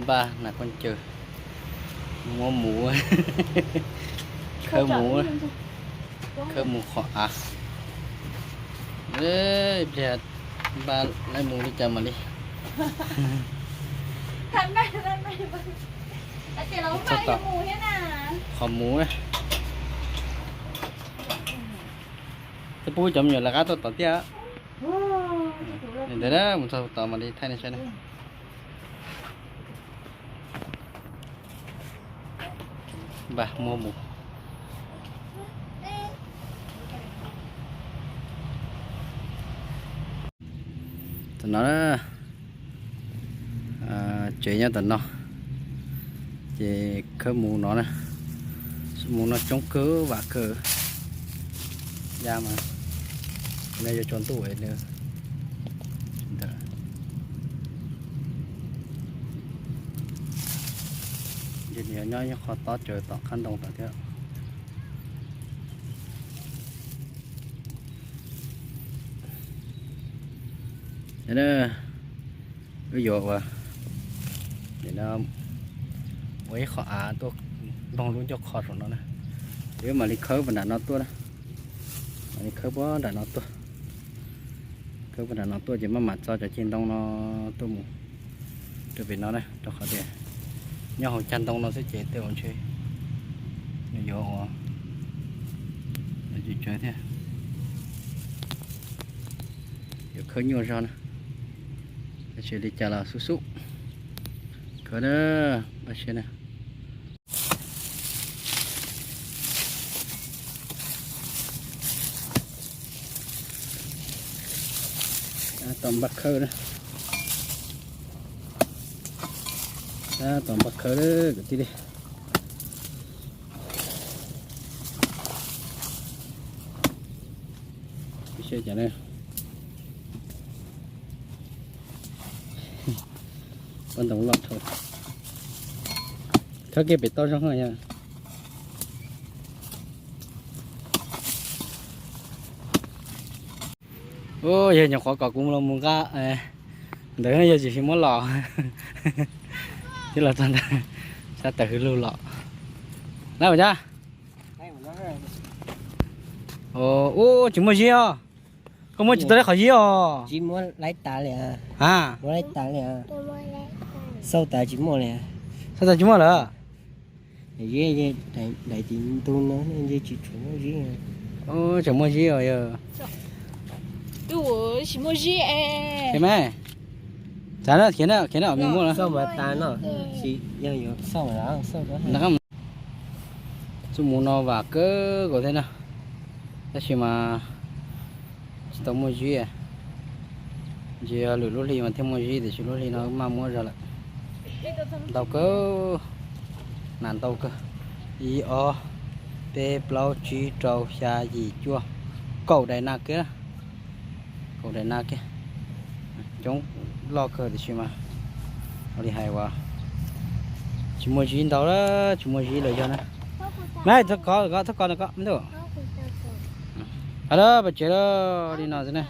Npaj nas koj caws, muab mus, khawb mus, khawb mus qhov av. Ib pliag npaj lawv mus li cas mam li. Qhov mus, twb pub cov me nyuam lawv qab tuaj tod thiab. Ntawd mus txog tod mam li thaij nej saib na. Npaj muab mus. Tam no, tsev nyob tam no, ces khawb mus no na. Mus no coob kawg, vam kawg. Ya mas, no yuav tsaus ntuj lawm. Ces nws nyob qhov tob tsaws tom qab ntoo tom thiab. Wb yuav ua, ua ib qho av tuaj npog lub ncauj qho saum no na. Ces wb mam li khawb puag nram no tuaj na. Mam li khawb puag nram no tuaj. Khawb puag nram no tuaj ces maj mam txo cov ceg ntoo no tuaj mus rau pem no na, rau qhov tias nyob hauv cag ntoo no xwb ces tej uas ntshe nws yuav ua, yuav tsawg thiab. Yuav khawb nyuaj zog na, tab sis li cas los xub xub khawb na, pab siab na. Tab tom npaj khawb na. Tab tom npaj khawb kwv tij li. Pob ntoo loj dhau. Khawb kiag pem toj zog yog. Yog nyuam qhuav kom kuv los mus nqa ntawd yog tsis muab los. Twb los txog ntawd, sab tawm hwv lug los. Lab ua cas? Ub, tsis muaj zib os. Koj muab tsis tau lab qhov zib os. A, xauj tas tsis muaj li. Xauj tas tsis muaj lawm. Daim tim ntug no nce tsis tshua muaj zib. Tseem muaj zib os yog. Tsis muaj zib es. Khiav na, khiav na, khiav na, me muaj lawm. Txuj mus no vam kawg nkaus thiab na, tab sis mas tsis tau muaj zib. Ntsis yog lwm lub hli mas thiaj muaj zib, tiam sis lub hli no maj muab zog lawm. Ntau kawg, nas ntau kawg. Ib ob peb plaub tsib rau xya yim cuaj, kaum daim nas kiag, kaum daim nas kiag. Coob loj kawg tiam sis mas ua li hais uas tsis muaj zib ntau, tsis muaj zib los yog na. Thov kos, thov kos no koj ntuj. Hab lawm, pais tsev lawm, li no xwb na.